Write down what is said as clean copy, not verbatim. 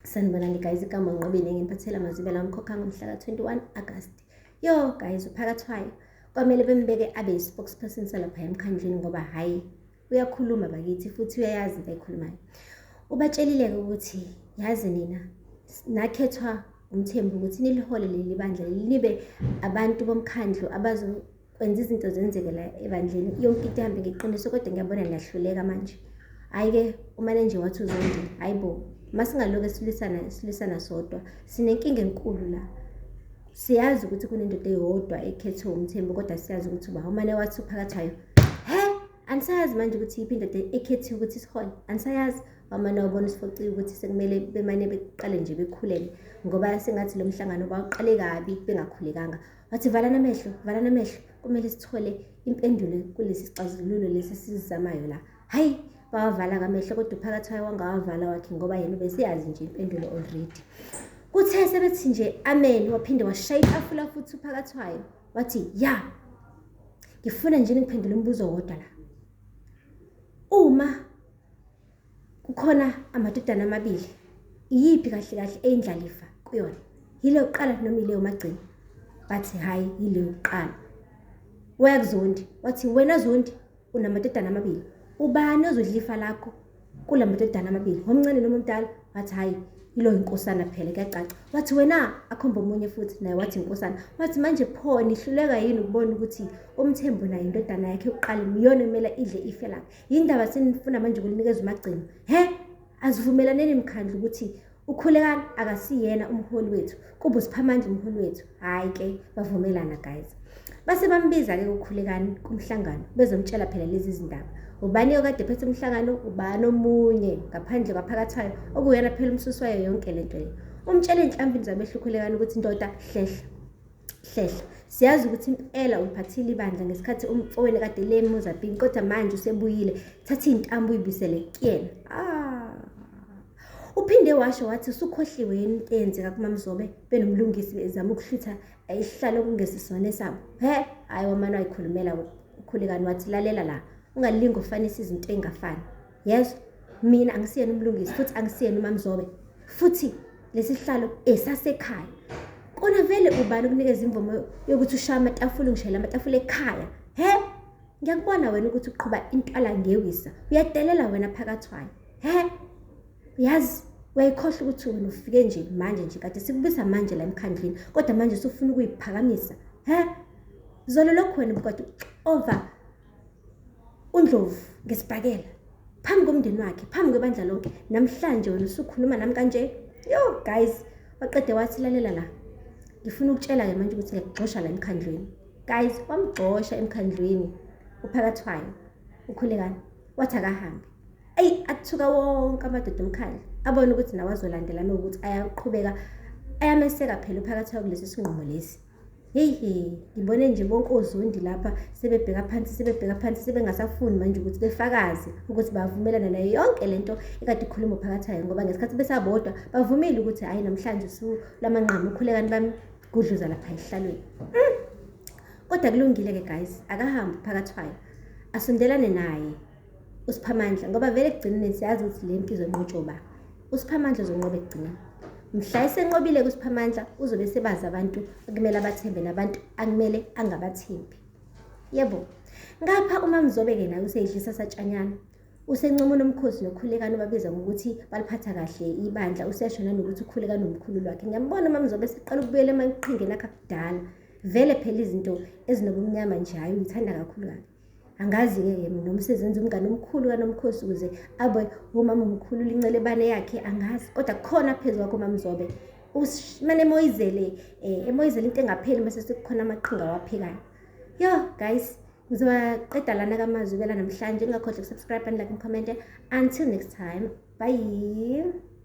Sanibonani guys, igama Nqobile nginiphathela amazibela omkhokha ngomhla ka-21 August. Yo guys, uPhakathwayo kwamele bembeke abe yi-spokesperson salapha emkhandlwini ngoba hhayi uyakhuluma bakithi futhi uyayazi into ayikhulumayo. Ubatshelile-ke ukuthi yazi nina nakhethwa uMthembu ukuthi nilihole leli bandla leli nibe abantu bomkhandlu abazo kwenza izinto zenzeke la ebandleni yonke into ihambe ngeqiniso kodwa ngiyabona niyahluleka manje hhayi-ke umane nje wathi uzondi hhayi bo masingalokhu silwisana silwisana sodwa sinenkinga enkulu la siyazi ukuthi kunendoda eyodwa ekhethwe umthembu kodwa siyazi ukuthi uba umane wathi uphakathwayo he anisayazi manje ukuthi yiphi indoda ekhethiwe ukuthi isihole anisayazi wamane wabona usifociwe ukuthi sekumele bemane beqale nje bekhuleke ngoba sengathi lo mhlangano bawuqale kabi bengakhulekanga Wathi valani amehlo, valani amehlo, kumele sithole impendulo kulesi sixazululo lesi esizamayo la. Hayi, bawavala amehlo kodwa uphakathi wayo wangawavala wakhe ngoba yena ubeseyazi nje impendulo already. Kuthe sebethi nje amen, waphinde washaya itafula futhi uphakathi wayo wathi ya, ngifuna nje ningiphendule umbuzo wodwa la. Uma Kukhona amadodana amabili. Iyiphi kahle kahle eyindlalifa kuyona? Yile yokuqala noma ile yomagcina? Bathi hhayi yile yokuqala. Waya kuZondi wathi wena Zondi unamadodana amabili. Ubani ozodla ifa lakho kula madodana amabili? Omncane noma omdala? Wathi hhayi yilo inkosana phela kuyacaca. Wathi wena akhomba omunye futhi naye wathi inkosana. Wathi manje pho nihluleka yini ukubona ukuthi uMthembu naye indodana yakhe yokuqala iyona ekumele idle ife lakhe? Yindaba senifuna manje ukulinikeza umagcino? He? Asivumelaneni mkhandlu ukuthi uKhulekani akasiyena umholi wethu. Kuba uSiphamandla umholi wethu. Hhayi ke bavumelana guys. Base bambiza-ke uKhulekani kumhlangano bezomtshela phela lezi zindaba. Ubani okade phethe umhlangano, ubani omunye ngaphandle kwaphakathwayo okuyena phela umsusi wayo yonke le nto le. Umtshele enhlamvini zamehlo uKhulekani ukuthi ndoda hlehla. Hlehla. Siyazi ukuthi impela uliphathile ibandla ngesikhathi umfowenu kade le eMozambique kodwa manje usebuyile. Thatha iy'ntambo uyibuyisele kuyena. Ah. Uphinde washo wathi usukhohliwe yini into eyenzeka kuMamzobe benomlungisi bezama ukuhlwitha isihlalo okungesisona esabo. He, hhayi wamane wayikhulumela uKhulekani wathi lalela la, ungalingi ufanise izinto ey'ngafani. Yezwa, mina angisiyena umlungisi futhi angisiyena uMamzobe. Futhi lesi sihlalo esasekhaya. Kona vele ubani ukunikeza imvumo yokuthi ushaye amatafula ungishayela amatafula ekhaya? He? Ngiyakubona wena ukuthi uqhuba intwala ngewisa. Uyadelela wena phakathwayo. He? Yazi uyayikhohlwa ukuthi wena ufike nje manje nje kade sikubisa manje la emkhandlwini kodwa manje usufuna ukuyiphakamisa. He? Zolo lokhu wena ubukade uxova uNdlovu ngesibhakela phambi komndeni wakhe phambi kwebandla lonke namhlanje wena usukhuluma nami kanje yo guys waqede wathi lalela la ngifuna ukutshela-ke manje ukuthi ngiyakugxosha la emkhandlwini guys wamgxosha emkhandlwini uphakathwayo ukhulekani wathi akahambe eyi athuka wonke amadoda omkhandlu abone ukuthi nawo azolandela mewukuthi ayaqhubeka ayameseka phela uphakathwayo kulesi sinqumo lesi Heyi ngibone nje bonke oZondi lapha sebebheka phansi sebebheka phansi sebengasafuni manje ukuthi befakaze ukuthi bavumelana nayo yonke lento ekade ikhuluma phakathi ngoba ngesikhathi besabodwa bavumile ukuthi hhayi namhlanje usuku lwamanqamu ukhulekani bamgudluza lapha esihlalweni. Mm. Kodwa kulungile-ke guys, akahambe uphakathwayo asondelane naye uSiphamandla ngoba vele ekugcineni siyazi ukuthi le mpi izonqotshwa uba uSiphamandla uzonqoba ekugcineni mhla esenqobile kuSiphamandla uzobe sebazi abantu akumele abathembe nabantu akumele angabathembi yebo ngapha uMamzobe-ke naye useyidlisa satshanyana usencoma uNomkhosi noKhulekani obabiza ngokuthi baliphatha kahle ibandla useyasho nanokuthi uKhulekani umkhulu lwakhe ngiyambona uMamzobe eseqala ukubuyela emaqhingeni akhe akudala vele phela izinto ezinobumnyama nje hhayi uyithanda kakhulu kabi Angazi-ke ke mina noma usezenza umngane omkhulu kaNomkhosi ukuze abe umama omkhulu lincelebane yakhe angazi kodwa kukhona phezu kwakho uMamzobe mane emoyizele um emoyizele into engapheli mase sekukhona amaqhinga awaphekayo. Yo guys ngizowaqeda lana kamazwi bela namhlanje ngingakhohlwa ukusubscribe and like and comment until next time bye.